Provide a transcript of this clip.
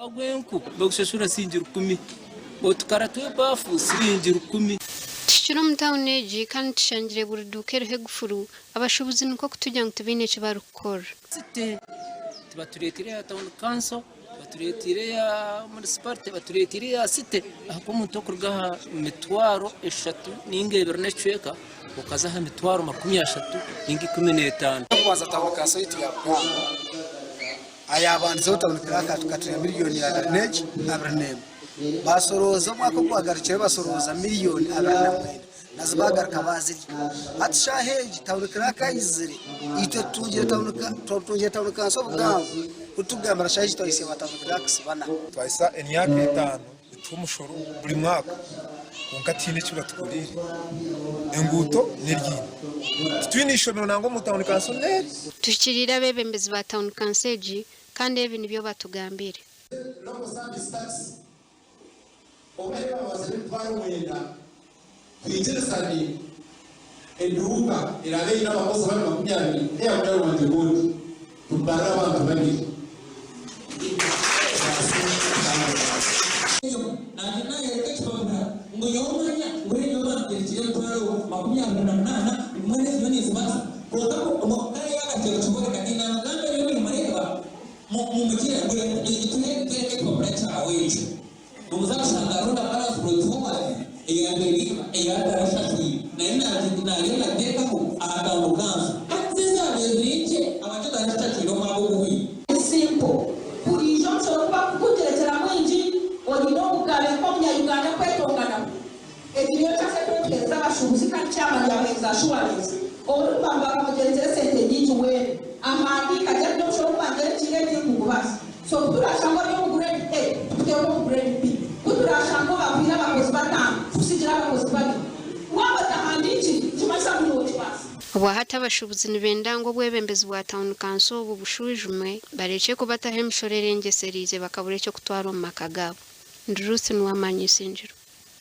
Gw'enku bagushashura siringi rukumi, otukara tw'ebaafu siringi rukumi. Tuhikire omu tauni egi kandi tushangire buri duuka eriho egufuru, abashuubuzi nikwo kutugira ngu tibaine eki barikukora. City tibatureeteire eya town council, tibatureeteire eya municipality, batureeteire eya city ahakuba omuntu orikuruga aha mitwaro eshatu ninga ebiri n'ekicweka okaza aha mitwaro 30 ninga 15. Okubanza town council yaitu ya Bugambo Ayabandizeho Town Clerk atukatira miriyoni abiri n'egi abiri n'emwe. Basorooza omwaka ogwagarukireho basorooza miriyoni 29 nazo bagaruka bazirya. Hati shaaha egi Town Clerk aizire itwe tutungire Town tutungire Town Council obugango kutugambira shaaha egi twahisya ba Town Clerks bana. Twahisa emyaka etaano nituha omushoro buri mwaka kwonka tihaine eki batukoreire. Enguuto n'eryaino. Titwine ishomero nangwa omu tawuni kanso n'eri. Tuhikiriire abeebembezi ba tawuni kanso egi kandi ebi nibyo batugambiire. Local service tax oba ahi babazire 90,000 twikirizane eduuka eraabe eine abakozi bari 20 nk'eya munywani wangye Gondi tubarire abantu babiri. Nanye nayoreka ekipapura ngu nyowe manya ngu nyowe banterekire 28,000 mbwenu ezi nyowe ninzibaasa kwonka kare yagarukire kukiboreka tinamugamba ebyo nimureeba mumugire ngu twereke ekipapura kyawe ekyo Noza kushanga hariho na balance brought forward eyabaire eyatarashashwire nayo nayo nateekaho aha town council. Hati zo ezabaire ziri nkye abantu atarashashwire omwaka oguhweire. Simple. Buriijo omushoro ku barikukuterekyera mwingi, oine obugabe nk'omunya-Uganda kwetonganaho. Egi niyo chance ei turikuheereza abashuubuzi kandi chairman yaabaheereza assurance. Orikuba ngu bakamugyerekyera esente nyingi weena ahandiike agire ati n'omushoro ogu bangyerekiire tinkugubaasa. So ku turaashange ori omu grade A, tukuteeke omu grade B. Ku turaashange obakwire abakozi bataano, tukusigire abakozi babiri. Waaba otahandiikire, nikimanyisa ngu nookibaasa. Obwahati abashuubuzi nibenda ngu obwebembezi bwa tauni kanso obu bushwijumwe barekye kubataho emishoro erengyesereize bakabura eky'okutwara omu maka gaabo. Ndi Ruth Nuwamanya Isingiro.